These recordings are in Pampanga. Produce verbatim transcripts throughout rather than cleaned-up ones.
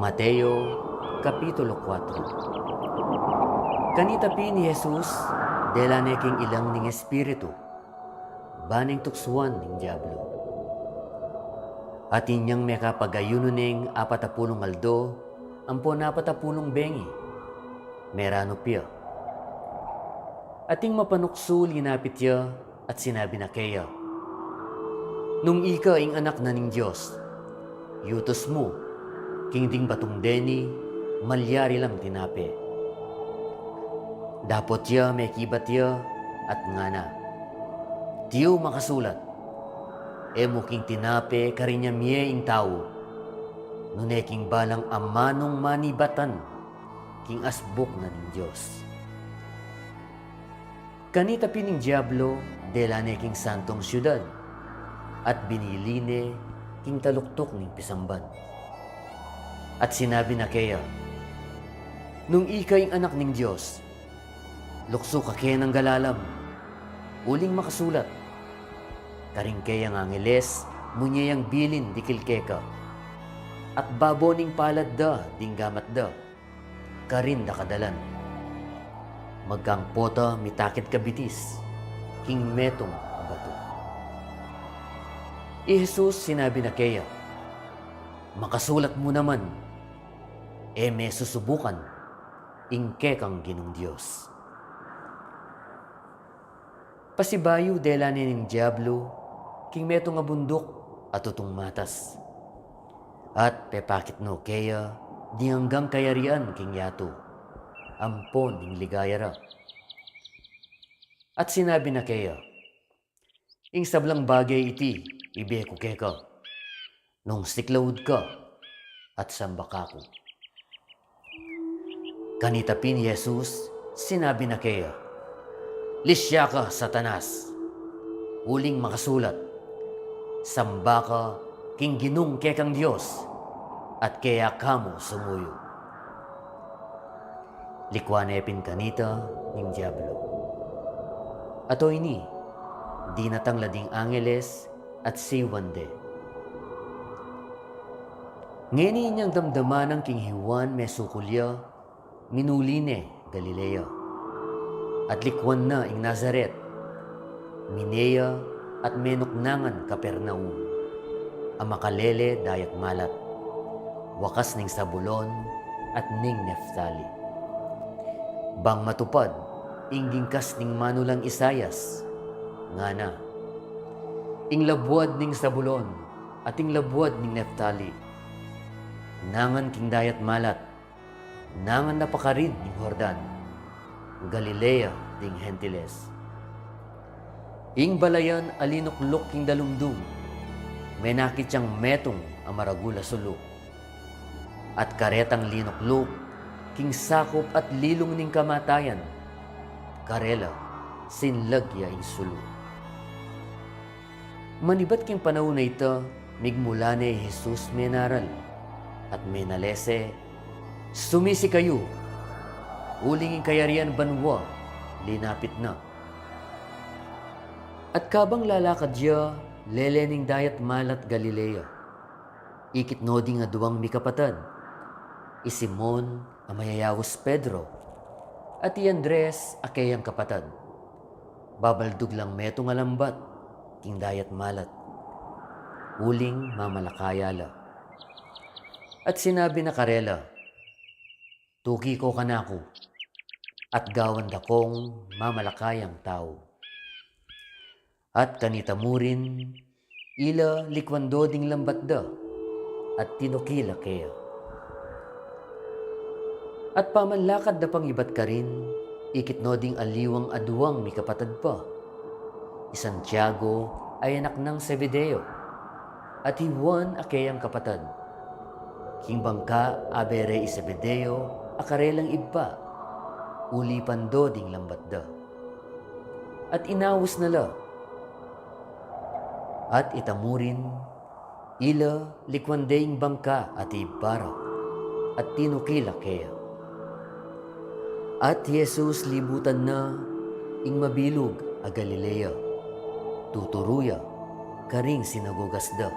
Mateo, Kapitulo kuatro. Kanita pin i Jesus, dela ne king ilang ning espiritu, ba neng tuksuan ning Diablo. Atin yang mekapag-ayunu neng apat a pulung aldo ampon apat a pulung bengi, meranup ya. Ating mapanuksu linapit ya at sinabi na keya, "Nung ika ing Anak na ning Dios, yutus mu king ding batung deni malyari lang tinape." Dapot ya mekibat ya at ngana, "Tiu makasulat, 'E mu king tinape karin ya mie ing tau, nune king balang amanung manibatan king asbuk na ning Dios.'" Kanita pin ing Diablo dela ne king santung siudad at binili ne king taluktuk ning pisamban. At sinabi na keya, "Nung ika ing Anak ning Dios, luksu ka keng galalam, uling makasulat, 'Karing keyang angeles munye yang bilin dikil keka, at babo ning palad da ding gamat da, karin da ka dalan. Magkang pota mitakit ka bitis king metung a batu.'" I Jesus sinabi na keya, "Makasulat mu naman, 'E me susubukan ing kekang Ginung Dios.'" Pasibayu dela ne ning Diablo king metung a bunduk a tutung matas, at pepakit no keya ding anggang kayarian king yatu ampon ding ligaya ra. At sinabi na keya, "Ing sablang bage iti ibie ku keka, nung siklaud ka at samba ka ku." Kanita pin i Jesus sinabi na keya, "Lisya ka, Satanas! Uling makasulat, 'Samba ka king Ginung kekang Dios, at keya ka mu sumuyu.'" Likuan ne pin kanita ning Diablo. At o ini, dinatang la ding angeles at siwan de. Ngeni inyang damdaman nang king Juan mesukul ya, minuli ne Galilea, at likuan na ing Nazaret. Mine ya at menuknangan Capernaum, a makalele dayat malat, wakas ning Zabulon at ning Neftali, bang matupad ing gingkas ning manulang Isaias, ngana, "Ing labuad ning Zabulon at ing labuad ning Neftali, nangan king dayat malat, nangan na pakarin ning Jordan, Galilea ding Gentiles. Ing balayan a linukluk king dalumdum, menakit yang metung a maragul a sulu. At karetang linukluk king sakup at lilung ning kamatayan, karela sinlag ya ing sulu." Manibat king panaun a ita, migmula ne i Jesus menaral, at menalese, "Sumisi kayu, uling ing kayarian banua linapit na." At kabang lalakad ya, lele ning dayat malat Galilea. Ikit no ding aduang mikapatad, i Simon a mayayaus Pedro, at i Andres a keyang kapatad. Babaldug lang metung a lambat king dayat malat, uling mamalakaya la. At sinabi na karela, "Tuki ko kanaku, at gawan da kong mamalakayang tau." At kanita mu rin, ila likuan do ding lambat da, at tinuki la keya. At pamanlakad da pang ibat karin, ikit no ding aliwang aduang mikapatad pa, i Santiago a anak nang Zebedeo, at i Juan a keyang kapatad. King bangka abe re i Zebedeo a karelang ibpa, ulipan do ding lambat da. At inaus na la. At ita mu rin, ila likuan de ing bangka at ibpa ra, at tinuki la keya. At i Jesus libutan na ing mabilug a Galilea, tuturu ya karing sinagogas da.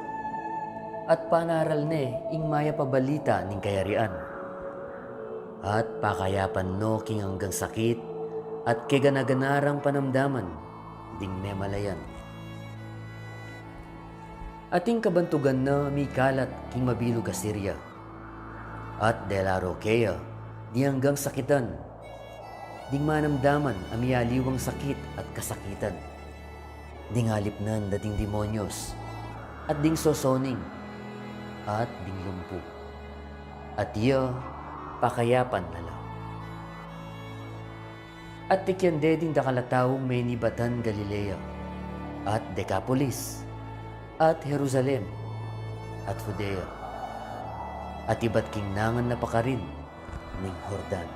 at panaral ne ing mayap a balita ning kayarian. At pakayapan no king anggang sakit at kegana-ganarang panamdaman ding memalayan. At ing kabantugan na mikalat king mabilug a Siria. At dela ro keya ding anggang sakitan, ding manamdaman a mialiwang sakit at kasakitan, ding alipnan da ding demonyos, at ding sosoning, at ding lumpu. At iya pakayapan na la. At tikyan de ding dakal a taung menibatan Galilea, at Decapolis, at Jerusalem, at Judea, at ibat king nangan na pakarin ning Jordan.